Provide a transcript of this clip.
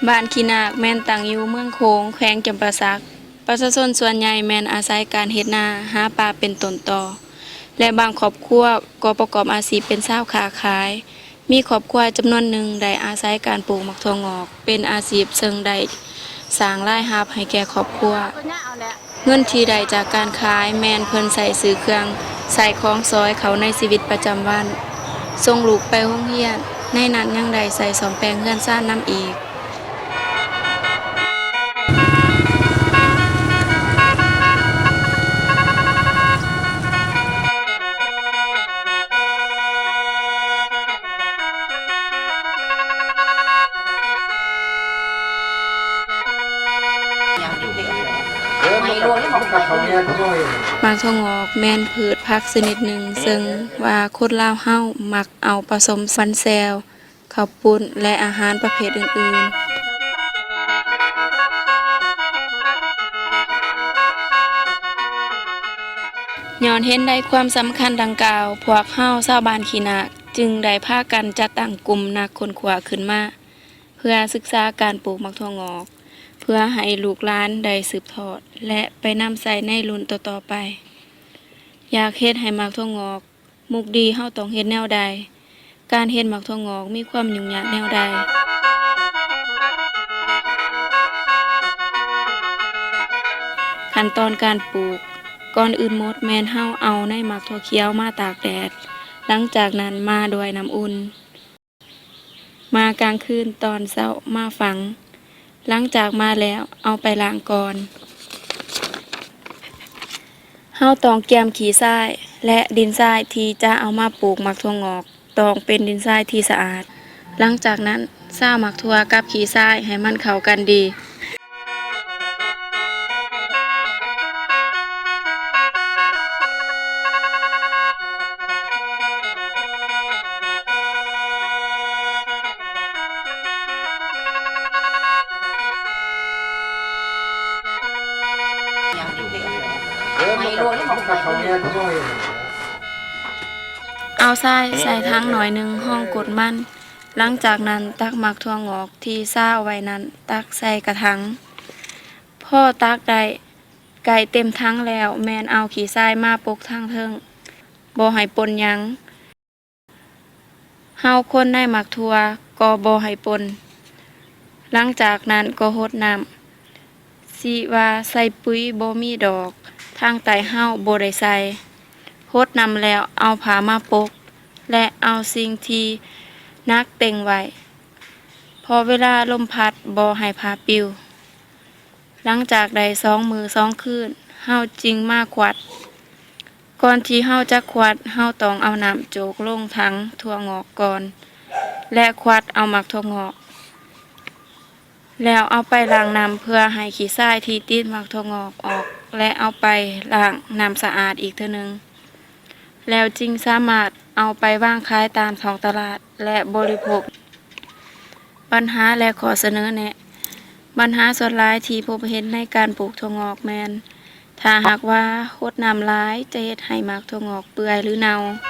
ບ້ານຂີ້ນາກແມ່ນຕັ້ງຢູ່ເມືອງໂຂງ ແຂວງຈຳປາສັກ. ປະຊາຊົນສ່ວນໃຫຍ່ແມ່ນອາໄສການເຮັດນາ, ຫາປາເປັນຕົ້ນຕໍ ແລະ ບາງຄອບຄົວກໍປະກອບອາຊີບເປັນຊາວຄ້າຂາຍ. ມີຄອບຄົວຈຳນວນໜຶ່ງໄດ້ອາໄສການປູກໝາກຖົ່ວງອກເປັນອາຊີບ, ເຊິ່ງໄດ້ສ້າງລາຍຮັບໃຫ້ແກ່ຄອບຄົວ. ເງິນທີ່ໄດ້ຈາກການຂາຍແມ່ນເພິ່ນໃຊ້ຊື້ເຄື່ອງໃຊ້ຂອງສອຍເຂົ້າໃນຊີວິດປະຈຳວັນ, ສົ່ງລູກໄປໂຮງຮຽນ, ໃນນັ້ນຍັງໄດ້ໃຊ້ສ້ອມແປງເຮືອນຊານນຳອີກ. ໝາກຖົ່ວງອກແມ່ນພືດຜັກຊະນິດໜຶ່ງ, ເຊິ່ງວ່າຄົນລາວເຮົາມັກເອົາປະສົມຟັນແຊວ, ເຂົ້າປຸ້ນ ແລະ ອາຫານປະເພດອື່ນໆ. ຍ້ອນເຫັນໄດ້ຄວາມສຳຄັນດັ່ງກ່າວ, ພວກເຮົາຊາວບ້ານຂີ້ນາກຈຶ່ງໄດ້ພາກັນຈັດຕັ້ງກຸ່ມນັກຄົ້ນຄວ້າຂຶ້ນມາ ເພື່ອສຶກສາການປູກໝາກຖົ່ວງອກ, ເພື່ອໃຫ້ລູກຫຼານໄດ້ສືບທອດ ແລະ ໄປນຳໃຊ້ໃນລຸ້ນຕໍ່ໆໄປ. ຢາກເຮັດໃຫ້ໝາກຖົ່ວງອກ ໝູກດີເຮົາຕ້ອງເຮັດແນວໃດ? ການເຮັດໝາກຖົ່ວງອກມີຄວາມຫຍຸ້ງຍາກແນວໃດ? ຂັ້ນຕອນການປູກ, ກ່ອນອື່ນໝົດແມ່ນເຮົາເອົາໃນໝາກຖົ່ວຂຽວມາຕາກແດດ, ຫຼັງຈາກນັ້ນມາດ້ວຍນ້ຳອຸ່ນ. ມາກາງຄືນ, ຕອນເຊົ້າມາຝັງ. ຫຼັງຈາກມາແລ້ວເອົາໄປລ້າງກ່ອນ. ເຮົາຕ້ອງກຽມຂີ້ຊາຍ ແລະ ດິນຊາຍທີ່ຈະເອົາມາປູກໝາກຖົ່ວງອກ ຕ້ອງເປັນດິນຊາຍທີ່ສະອາດ. ຫຼັງຈາກນັ້ນຊາວໝາກຖົ່ວກັບຂີ້ຊາຍໃຫ້ມັນເຂົ້າກັນດີ. ເອົາຊາຍໃສ່ຖັງໜ້ອຍໜຶ່ງຮອງກົດມັນ. ຫຼັງຈາກນັ້ນຕັກໝາກຖົ່ວງອກທີ່ຊາໄວ້ນັ້ນຕັກໃສ່ກະຖັງ. ພໍຕັກໄດ້ໃກ້ເຕັມຖັງແລ້ວ ແມ່ນເອົາຂີ້ຊາຍມາປົກທາງເທິງ, ບໍ່ໃຫ້ປົນຫຍັງ. ເຮົາຄົນໃນໝາກຖົ່ວກໍບໍ່ໃຫ້ປົນ. ຫຼັງຈາກນັ້ນກໍຫົດນ້ຳ. ຊິວ່າໃສ່ປຸ໋ຍບໍ່ມີດອກ, ທາງໃຕ້ເຮົາບໍ່ໄດ້ໃສ່. ຫົດນ້ຳແລ້ວເອົາຜ້າມາປົກ ແລະ ເອົາສິ່ງທີ່ໜັກເຕັງໄວ້, ເພາະເວລາລົມພັດບໍ່ໃຫ້ຜ້າປິວ. ຫຼັງຈາກໄດ້ສອງມື້ສອງຄືນ, ເຮົາຈຶ່ງມາຂວັດ. ກ່ອນທີ່ເຮົາຈະຂວັດ, ເຮົາຕ້ອງເອົານ້ຳໂຈກລົງຖັງຖົ່ວງອກກ່ອນ ແລະ ຂວັດເອົາໝາກຖົ່ວງອກ. ແລ້ວເອົາໄປລ້າງນ້ຳເພື່ອໃຫ້ຂີ້ຊາຍທີ່ຕິດໝາກຖົ່ວງອກອອກ ແລະ ເອົາໄປລ້າງນ້ຳສະອາດອີກເທື່ອໜຶ່ງ, ແລ້ວຈຶ່ງສາມາດເອົາໄປວາງຂາຍຕາມທ້ອງຕະຫຼາດ ແລະ ບໍລິໂພກ. ບັນຫາ ແລະ ຂໍ້ສະເໜີແນະ. ບັນຫາສ່ວນຫຼາຍທີ່ພົບເຫັນໃນການປູກຖົ່ວງອກແມ່ນ ຖ້າຫາກວ່າຫົດນ້ຳຫຼາຍ ຈະເຮັດໃຫ້ໝາກຖົ່ວງອກເປື່ອຍ ຫຼື ເນົ່າ.